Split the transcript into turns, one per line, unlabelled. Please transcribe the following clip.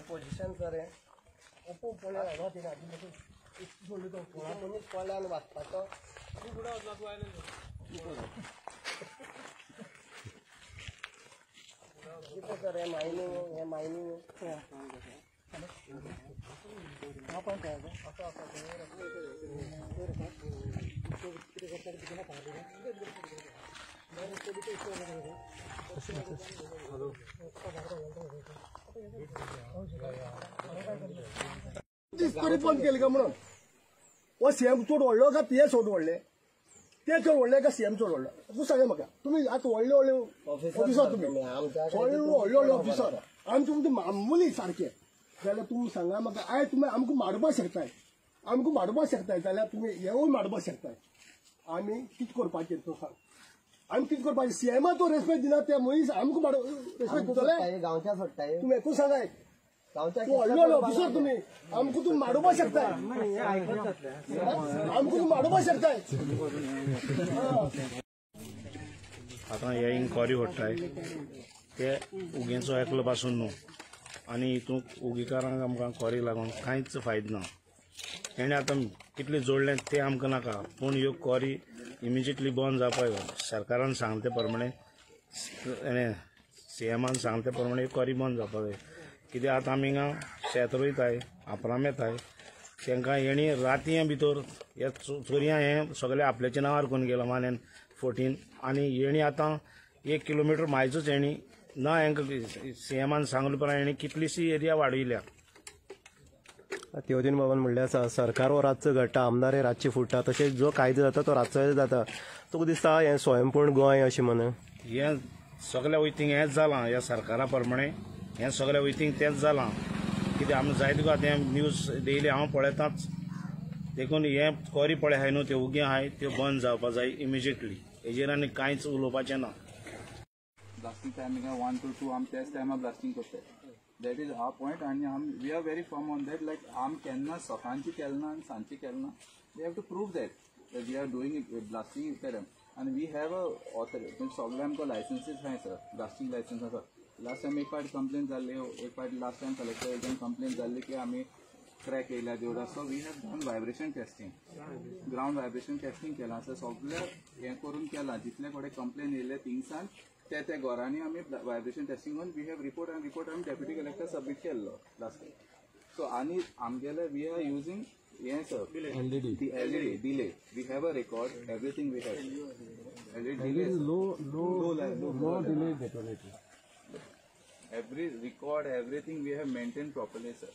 Position sir हें ओपो पळय हांगा तिणें मनीस पडला आनी वाचपाचो कितें सर हें मायनींग हें मायनींग
तरी बंद केली काय म्हणून हो सीएम चड व्हडलो काय ते चड व्हडले ते चड व्हडले काय सीएम चड व्हडलो तूं सांगा म्हाका. तुमी आतां व्हडले व्हडले ऑफिसर तुमी व्हडले व्हडले ऑफिसर आनी तुमचे मामुली सारके जाल्यार तुमी सांगा म्हाका आयज तुमी आमकां मारपाक शकताय आमकां मारपाक शकताय जाल्यार तुमी हेवूय मारपाक शकताय. आमी कितें करपाचें तूं सांग आमी कितें करपाचें? सीएमा तो रेस्पेक्ट दिना त्या मनीस आमकां रेस्पेक्ट दितले
गांवच्या सोडटाय
तुमी एकूच सांगाय व्हडलो ऑफिसर तुमी आमकां तुमी माडोवपाक शकताय आमकां तुमी माडोवपाक शकताय.
आतां हे इन्क्वायरी व्हडटाय ते उगेंचो एकलो पासून न्हू आनी हितून उगीकारांक आमकां क्वारी लागून कांयच फायदो ना. तेणें आतां कितलें जोडलें तें आमकां नाका पूण ह्यो क्वारी इमिजिएटली बंद जावपाक जाय. सरकारान सांगले ते प्रमाणे सीएमान सांगले ते प्रमाणे ह्यो क्वारी बंद जावपाक जाय. कित्याक आतां आमी हिंगा शेत रोयताय आपराम येताय तांकां हेणी रातयां भितर हे चोरयां हें सगळें आपल्याच्या नांवार करून गेलां 1 and 14 आनी हेणी आतां 1 किलोमिटर मायजूच हेणी ना हेंकां सीएमान सांगले उपरांत हेणी कितलीशी एरिया वाडयल्या.
तेवतीन बाबान म्हणलें आसा सरकार हो रातचो घडटा आमदार हे रातचे फुट्टा तशेंच जो कायदो जाता तो रातचो जाता. तुका दिसता हें स्वयंपूर्ण गोंय अशें म्हणून
हें सगळ्या वयतींग हेंच जालां ह्या सरकारा प्रमाणे हें सगळ्या वयतींग तेंच जालां. कित्याक आमी जायते गो आतां न्यूज डेली हांव पळयताच देखून हें क्वारी पळय आहाय न्हू त्यो उगे आहाय त्यो बंद जावपा जाय इमिजिएटली. हेजेर आनी कांयच उलोवपाचें ना.
ब्लास्टिंग टायमिंग 1 to 2 आमी त्याच टायमार ब्लास्टिंग करतात. That is our point आनी आम we are very firm on that. Like आम केन्ना सकाळची केलें ना आनी सांजची केलें ना. We have to prove that we are doing blasting it time आनी we have a authority. सगळे आमकां लायसन्सीस आहाय सर ब्लास्टिंग लायसन्स आसा. लास्ट टायम एक फावट कंप्लेन जाल्ली एक फावट लास्ट टायम कलेक्टर कंप्लेन जाल्ली की आमी क्रॅक येयल्या देवळा. So we have done vibration testing ground vibration testing केलां सर सगळें हें करून केलां जितले कडेन कंप्लेन येयले थिंगसान त्या त्या घरांनी आमी व्हायब्रेशन टेस्टिंग करून we have report आनी रिपोर्ट आमी डेप्युटी कलेक्टर सबमीट केल्लो लास्ट टायम. सो आनी आमगेले we are using हें sir LED delay we have a record everything we have LED delay
low low delay
every record everything we have maintained properly sir.